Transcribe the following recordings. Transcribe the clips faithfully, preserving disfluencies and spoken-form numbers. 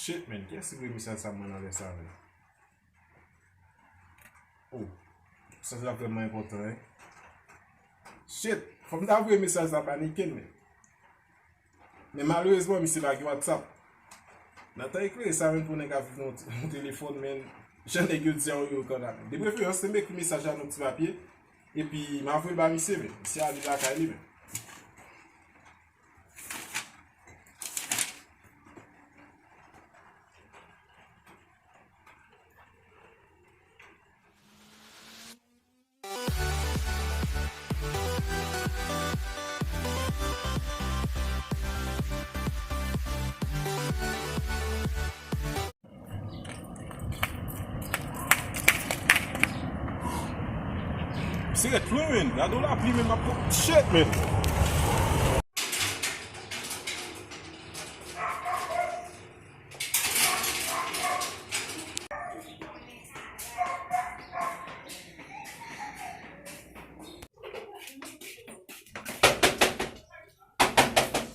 Shit, man, kiyès ki voye mesaj sa ban mwen nan lè sa, man? Oh, mesaj la vrèman enpòtan, hein? Shit, fò m ta voye mesaj la ba Neken, man. Men malerezman, misye pa gen WhatsApp. Nan tan eklere sa, menm pou nèg ap viv nan yon telefòn, men jan nèg yo di a, yo kanal. De preferans, se m ekri mesaj la nan ti papye, epi m a voye l ba misye, men misye ale lakay li, men. Misye ret lwen, men. Gade yon lapli, men, m ap pran. Shit, men.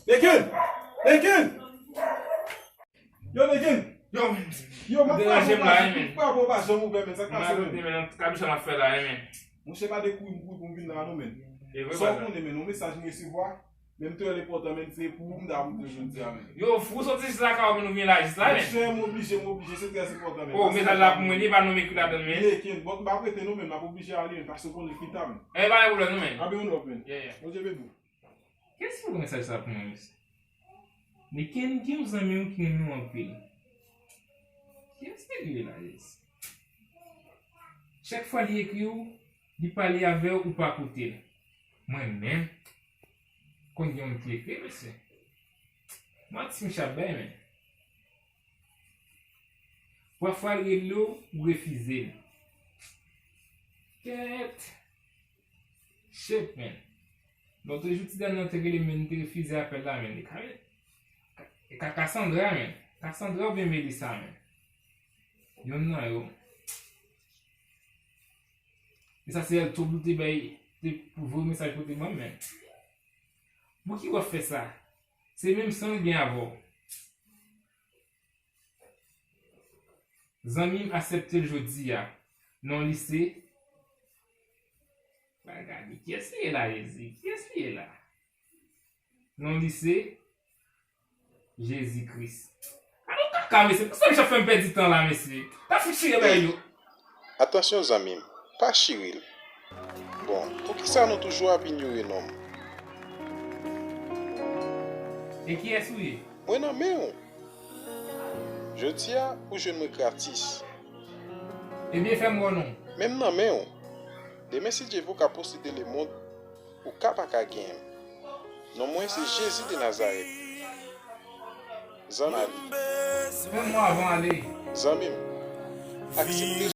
Neken! Neken! Yo, Neken! Yo, men. Yo, m ap deranje m la, wi, men. Frapon pa janm ouvè, men. Sa k pase, men? Kabicha m ap fè la, wi, men. Monchè, pa de kouri m kouri pou m vin la, non, men. Sa w konnen, men, yon mesaj m resevwa. Men m te wè l enpòtan, men, se pou ou m ta moute jodi a, men. Yo, fou soti jis lakay ou, men, ou vin la jis la, men. Monchè, m oblije, m oblije, se trè enpòtan, men. Oh, mesaj la pou mwen, li pa non m ekri ladan l, men. Neken, bon, m pa prete non, men, m ap oblije ale, men, paske w konnen l pita, men. E, pa gen pwoblèm non, men. Anben yon lòt, men. Yeah, yeah. Bondye beni w. Kiyès ki voye mesaj sa pou mwen, mesye? Neken, gen yon zanmi w ki renmen w anpil. Kiyès li ye la, Jezi? Chak fwa li ekri w, li pale avè w, ou pa koute l. Mwen menm, konn gen yon m trete, mesye. Manti misye ap bay, men. Pafwa l rele w, ou refize l. Kèt! Shit, man. Lòt jou, ti dam nan te rele m, men m te refize apèl la, men. Li ka, e ka Cassandra, men. Cassandra oubyen Melissa, men. Yonn nan yo. E sa se Elto pou te bay, te pou voye mesaj pote ban m, men. Pouki w ap fè sa? Se menm san l gen avè w. Zanmi m aksepte l jodi a. Non li se. Bagay, kiyès li ye la, Jezi? Kiyès li ye la? Non li se Jezi Kris. Alò kaka, mesye, pou sa misye ap fè m pèdi tan la, mesye. Ta fout chire bagay yo. Atansyon, zanmi m, pa chire l. Bon, poukisa nou toujou ap inyore non m? E kiyès ou ye? Mwen nan men w. Jodi a, ou jwenn mwen gratis. Ebyen, fè m wè non w. Men m nan men w. Demen, si Dye vle, w ka posede lemonn, ou ka pa ka genyen m. Non mwen se Jezi de Nazarèt. Zanmi. Fè m wè avan w ale. Zanmi m. Aksepte